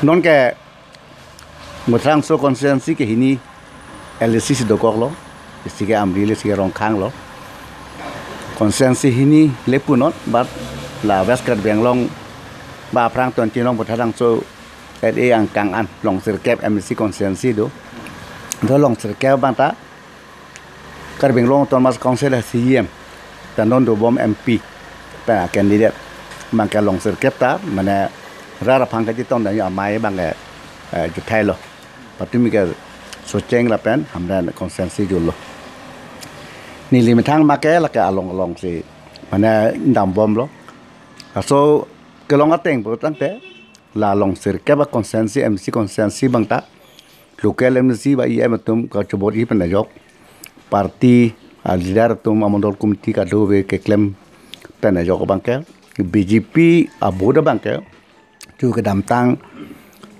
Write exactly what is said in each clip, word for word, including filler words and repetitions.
Non ke Motha Langso constituency ke hini L A C si dokoklo, isi ke Amri le, isi ke Rongkhang lo. Constituency hini le punon, but la West Karbi Anglong ba aphrang twenty nong Motha Langso at a angkang an long sirkep M A C constituency do. Do long sirkep abang ta Karbi Anglong Autonomous Council C E M, ta non dobom M P, pa candidate, abang ke long sirkep ta, mane rat aphan kachetong dan amei abang ke, eh, juthailo. Patumi ke Socheng lapen Hamren constituency julo. Neli methang ma ke lake along along si, mane dambomlo. Laso kelong ateng pulotangte, la long sirkep a constituency, M C constituency abang ta local M C ba E M atum kachobor-i pen ajok, party a leader atum, amondol committee kadokave keklem pen ajok abang ke, B J P a vote abang ke, chu kedamtang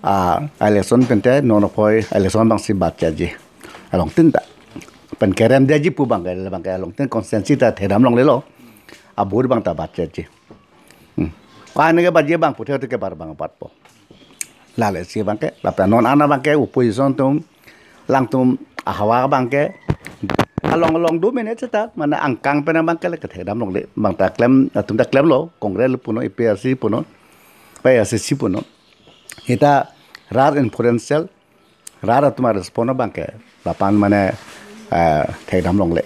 a election pen te non aphoi election abang si batchetji, alongtin ta pen keremdetji pu abang ke, abang ke alongtin constituency ta thekdam longlelo, a vote abang ta batchetji. Hmm. Ko-an ke batji abang puthe te ke bar abang batpo. Lale si abang ke, lapen non an abang ke opposition atum, alangtum ahavar abang ke along along do mene seta, mane angkang pen abang ke le kethekdam longle, abang ta klem, atum ta klemlo, Congress le punon, A P H L C punon, A I C C punon. Hita rat influential, rat atum a respond abang ke, lapen mane, eh, thekdam longle.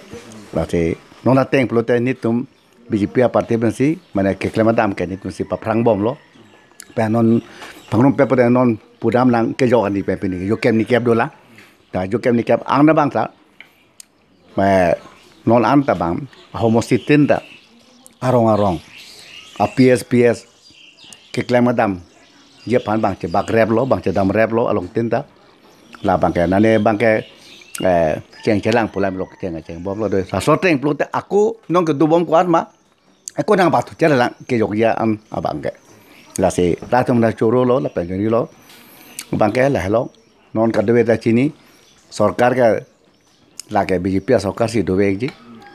Lasi non ateng pulote nelitum B J P a party pensi, mane keklem adam ke nelitum si paphrang bomlo. Pen non pangrum pe pen non pudam nang kejok ani pen pini, jokem nikep dolang. Ta jokem nikep ang na abang ta, me non an ta abang, ahomosti tin ta, arong arong, a P S P S keklem adamji aphan abang chebakreplo, abang chedamreplo, alongtin ta. La abang ke, nane abang ke, eh, chengchelang pu alam lo, cheng chengbomlo do. Laso ateng pulote ako non kedobom ko-an ma, ako nang bathu chelang kejokji an abang ke. Lasi latum na chorolo, lapen chorilo. Abang ke lahelo. Non kadokave ta chini, sorkar ke lake B J P a sorkar si dovekji.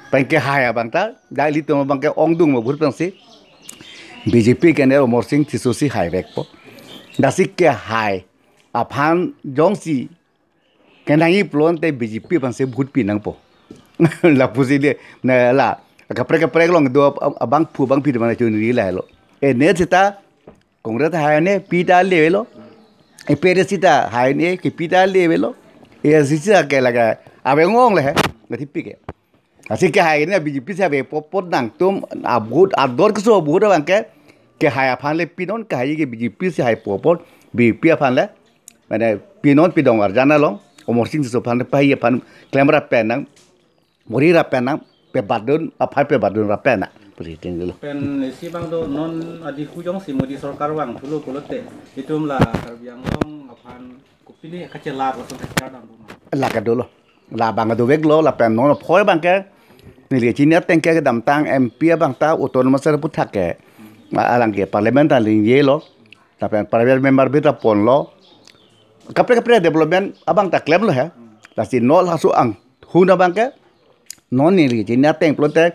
Pen kehai abang ta, dak ilitum abang ke ongdung mo bur pensi B J P candidate Amarsing Tisso si haivekpo. Lasi kehai aphan jongsi kenangji pulote B J P aphansi vote pi nangpo. Lapusi le, na la, kaprek kaprek along do ab-, abangphu abangphi do mane chunri lahelo. E ne seta Congress hai ne pi ta le avelo. A P H L C ta hai ne kepi ta le avelo. A I C C ta ke lake ave ngong le he. Nati pi ke. Lasi kehai ne B J P si avepo apot nangtum a vote ador keso vote abang ke, kehai aphan le pinon, kehai ke B J P si haipo apot, B J P aphan le, mane pinon pidong arjan along, Amarsing Tisso aphan le pahai aphan klemrap pen nang, morirap pen nang, pebadun, aphan pebadunrap pen nang. Pusi tinglo. Pen isi abang do non adi hu jongsi Modi sorkar vangthulo pulote, itum la Karbi Anglong aphan kopine kachelap lason kachelap dam do ma? Lake dolo. Labang doveklo, lapen non aphoi abang ke, neli chini ateng ke kedamtang M P abang ta autonomous aputhak ke, alang ke parliament ta lingjelo, lapen private member bill ta ponlo, kaprek kaprek development abang ta klemlo he. Lasi non laso anghun abang ke, non neli chini ateng pulote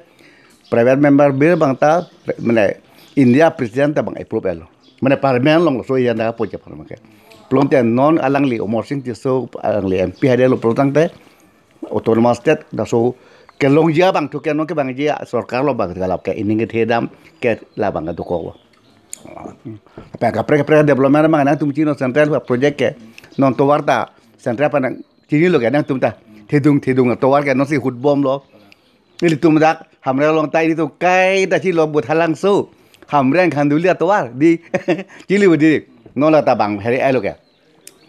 private member bill abang ta, mane India president ta abang approve lo. Mane parliament along laso area ta approve aphan abang ke. Pulote non alangli Amarsing Tisso alangli M P haidetlo pulotangte autonomous state laso kelongji abangthu ke non kevangji sorkar lo abang ke, lake ining kethe dam ke labang ke dokoklo. Apa kaprek kaprek development abang nangtum chini, central project ke non tovar ta central aphan nang chinilo ke nangtum ta. Thedung thedung tovar ke non si hutbomlo. Ilitum dak Hamren along ta ilitum kaita chilo Motha Langso, Hamren Khanduli atovar di chili di. Non la ta abang here ailo ke.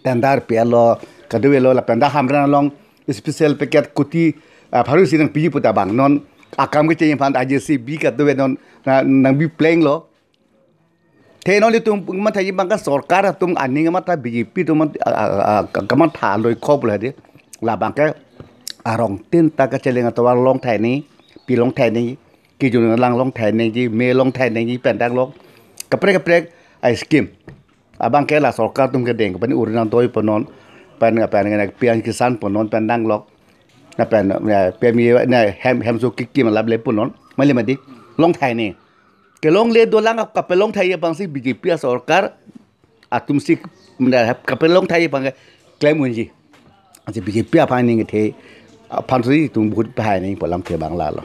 Tender pi-etlo, kadokave lo, lapen dak Hamren along special package kuti, ah, pharo isi nangpiji pu ta abang non akam kecheng aphan ta J C B kadokave non na, nangbi plenglo. The non ilitum mathaji abang ke sorkar atum aning amatha B J P atum, ah, ah, ah, kamatha loikho pulo di. Labang ke arong tin ta kacheleng atovar long thai ni, pi long thai ni, kejun lang long thai ni ji, me long thai ni ji, pen dak long. Kaprek kaprek a scheme. Abang ke la sorkar atum kedeng, pen ur nangdoi punon, pen, pen, pen, P M Kisan punon, pen danglok. Na pen, eh, P M E, na hem, hem so kiki malap le punon, mali madi, long thai ni. Kelongle dolang ap kapelong thai abang si B J P a sorkar atum si mane kapelong thai aphan klem unji. Ansi B J P aphan ning kethe aphan si itum vote pahai nangji pu alam ke bang lalo.